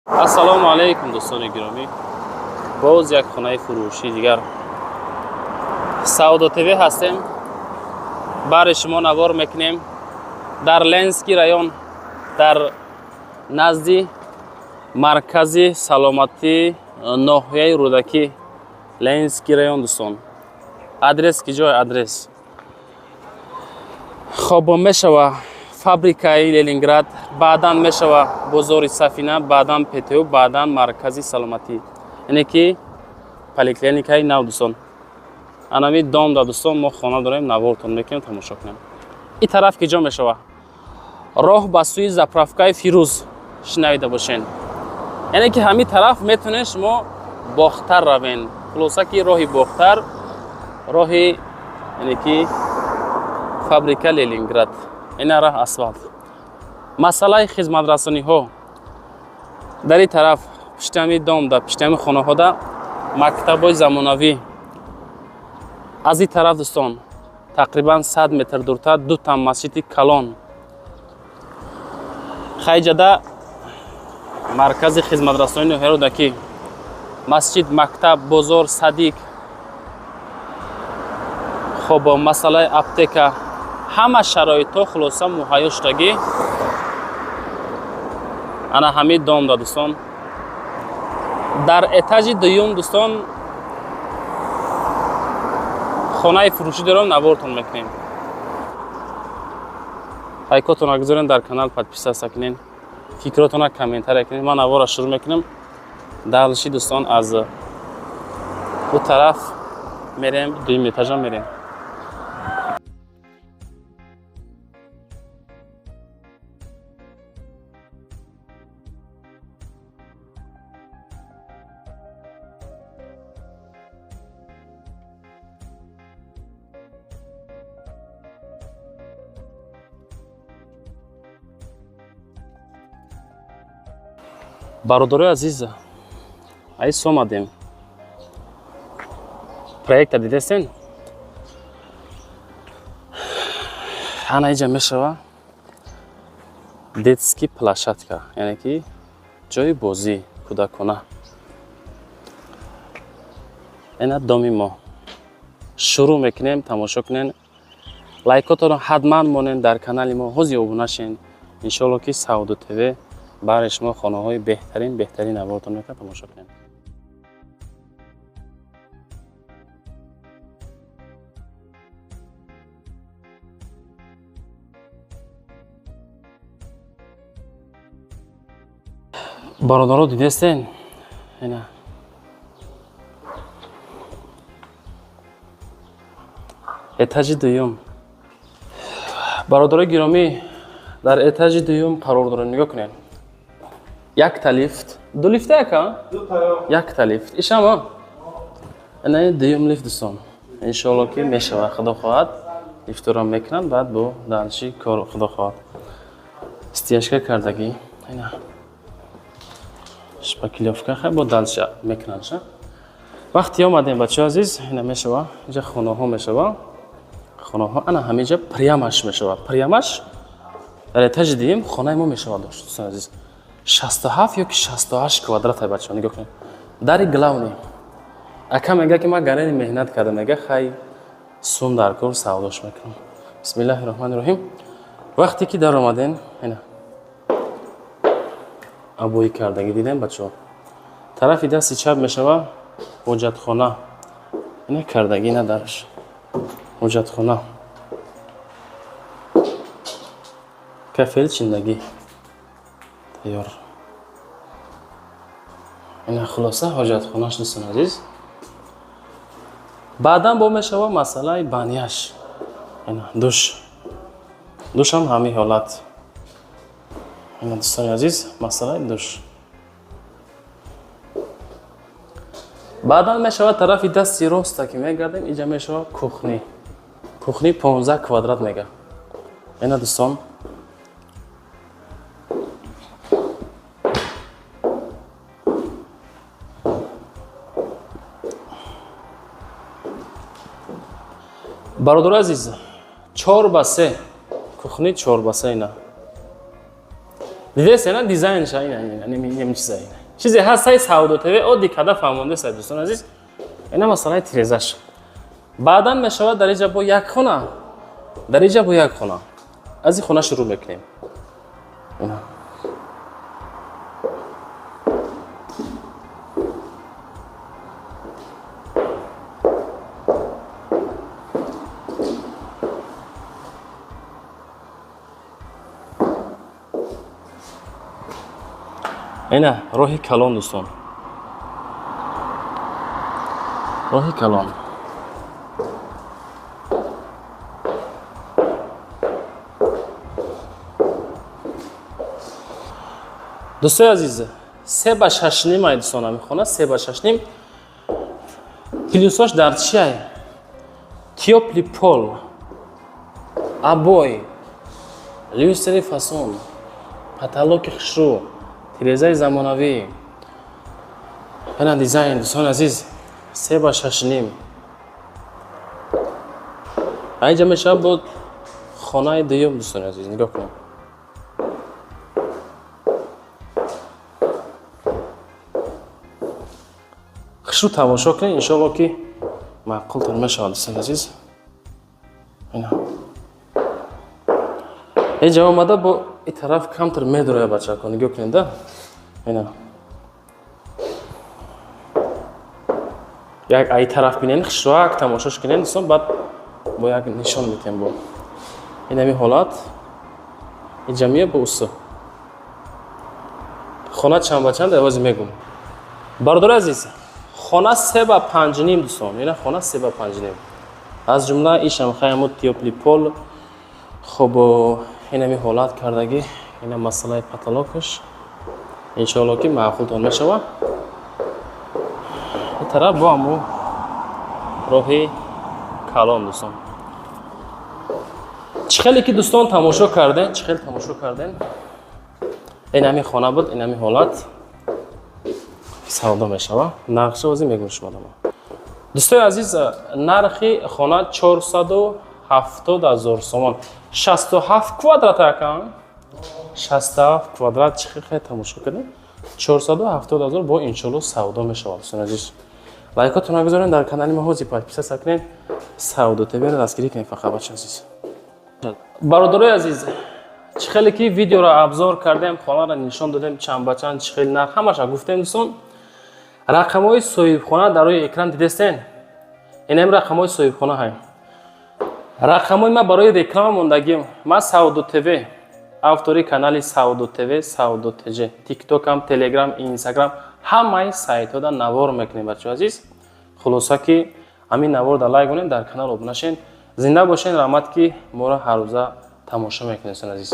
Ассалому алайкум, дӯстони гиромӣ. Боз як хонаи фурӯшии дигар. Савдо ТВ ҳастем. Бари шумо навор мекунем. Дар Ленинский район, дар назди маркази саломатӣ ноҳияи Рӯдакӣ, Ленинский район, дӯстон. Адрес ки ҷой адрес. Хоб, мешава фабрикаи Ленинград, баъдан мешава бозори Сафина, баъдан ПТУ, баъдан маркази саломатӣ, яъне ки поликлиникаи нав, дӯстон. Анами домда, дӯстон, мо хона дорем, навортон мекунем, тамошо кунем. Ин тараф ки ҷо мешава? Роҳ ба сӯи заправкаи Фирӯз, шинавида бошен. Яъне ки ҳамин тараф метавонед шумо Бохтар равен. Хулоса ки роҳи Бохтар, роҳи, яъне ки фабрика Ленинград, ина раҳ асфалт. Масъалаи хизматрасониҳо: дар ин тараф, пушти ҳами домда, пушти ҳами хонаҳода мактабҳои замонавӣ. Аз ин тараф, дӯстон, тақрибан 100 метр дуртар дута масҷиди калон. Хайҷада маркази хизматрасонии ноҳияи Рӯдакӣ, масҷид, мактаб, бозор, садик. Хоб, масъалаи аптека, ҳама шароитҳо хулоса муҳайё шудагӣ. Ана ҳамин домда, дӯстон, дар этажи дуюм, дӯстон, хонаи фурӯшӣ дорам, навортон мекунем. Лайкотона гузорен, дар канал подписаться кунен, фикротона комментария кунен. Ман навора шурӯъ мекунам. Дальше, дӯстон, аз ӯ тараф мерем, дуюм этажа мерем. Бародарои азиз, айс омадем, проекта дидестен. Ана иҷа мешава детский площадка, яъне ки ҷои бозӣ кӯдакона. Ина доми мо. Шурӯъ мекунем, тамошо кунен. Лайкотонро ҳатман монен, дар канали мо ҳози обуна шен. Иншоалло ки Савдо ТВ баҳри шумо хонаҳои беҳтарин, беҳтарин навортон мекунад. Тамошо кунем. Бародаро, дидестен, ина этажи дуюм. Бародарои гиромӣ, дар этажи дуюм қарор дорем. Нигоҳ кунед, якта лифт, ду лифта, яка, якта лифт ишама. Ина дуюм лифт, дӯстон. Иншоалло ки мешава, худо хоҳад, лифтро мекунанд, баъд бо дальше кор, худо хоҳад. Стяжка кардагӣ, ина шпаклёвка, хай, бо дальше мекунанд ша. Вақте омадем, бачаҳо азиз, ина мешава инҷа хонаҳо мешава, хонаҳо. Ана ҳаминҷа прямаш мешава, прямаш дар этажи дуюм хонаи мо мешава. Дошт, дӯстони азиз, 67 ё ки 68 квадрат ай, бачаҳо. Нигоҳ кунед, дари главный. Ака мега ки ман гарани меҳнат кардам, мега, хай, сум дар кор, савдош мекунам. Бисмиллаҳи роҳмани роҳим. Вақте ки даромадем, ина обои кардагӣ, дидем, бачаҳо. Тарафи дасти чап мешава ҳоҷатхона, ина кардагӣ, ина дараш ҳоҷатхона, кафел чиндагӣ тайёр. Ина хулоса ҳоҷатхонаш, дӯстони азиз. Баъдан бо мешава масъалаи баняш, ина душ, душам ҳамин ҳолат. Ина, дӯстони азиз, масъалаи душ. Баъдан мешавад тарафи дасти роста ки мегардем, инҷа мешавад кухни. Кухни 15 квадрат мега. Ина, дӯстон. Бародари азиз, 4 ба 3 кухни, 4 ба 3. Ина Дидесена дизайнша ина ина чиза ина. Чизе ҳаст сай Савдо ТВ оддӣ када фаҳмонда дӯстон азиз. Ина масъалаи тирезаш. Баъдан мешавад дар инҷа бо як хона. Дар инҷа бо як хона. Аз ин хона шурӯъ мекунем. Ина. Ина роҳи калон дӯстон. Роҳи калон. Дӯстои азиз, 3 ба 6.5 ай дӯстон ҳамин хона 3 ба 6.5. Плюсош дар чи ай? Тёплый пол, обои, люстри фасон, потолоки хушрӯ, тирезаи замонавӣ. Ина дизайн дӯстони азиз, 3 ба 6.5. Инҷа мешавад бо хонаи дуюм дӯстони азиз, нигоҳ кунед. Хушрӯ тамошо кунед, иншоалло ки маъқултон мешавад дӯстони азиз. Ина. Инҷа омада бо ин тараф камтар медурояд бачако, нигоҳ кунед да. Ина. Як ай тараф бинед, хушрӯак тамошош кунед дӯстон, баъд бо як нишон метем бо. Ин ҳамин ҳолат. Ин ҷамъия бо усу. Хона чанд ба чанд авази мегум. Бародари азиз, хона 3 ба 5.5 дӯстон. Ина хона 3 ба 5.5. Аз ҷумла ишам хаяму тёплый пол. Хоб ин ҳамин ҳолат кардагӣ, ина масъалаи потолокаш. Иншоалло ки маъқултон мешавад. Ин тараф бо ҳамун роҳи калон дӯстон. Чӣ хеле ки дӯстон тамошо карден, чӣ хеле тамошо карден. Ин ҳамин хона буд, ин ҳамин ҳолат савдо мешавад. Нақша озӣ мегӯм шумо дома. Дӯстои азиз, нархи хона 470 000 сомон. 67 квадрат акам. 67 квадрат чӣ хеле тамошо кардем. 470 000 бо иншоалло савдо мешавад дӯстони азиз. Лайкотонро гузоред дар канали мо, ҳозир подписаться кунед. Савдо ТВ-ро дастгирӣ кунед фақат бача азиз. Бародарои азиз, чӣ хеле ки видеоро обзор кардем, хонаро нишон додем, чанд ба чанд, чӣ хеле нарх ҳамаша гуфтем дӯстон. Рақамҳои соҳибхона дар рӯи экран дидестен. Инам рақамҳои соҳибхона ҳай. Рақамҳои ма барои реклама мондагим. Ма Савдо ТВ, автори канали Савдо ТВ, Савдо ТЖ, Тиктокам, Телеграм, Инстаграм, ҳамаи сайтҳода навор мекунем бачаҳо азиз. Хулоса ки ҳамин навор дар лайк кунед, дар канал обуна шед. Зинда бошед, раҳмат ки моро ҳаррӯза тамошо мекунед дӯстони азиз.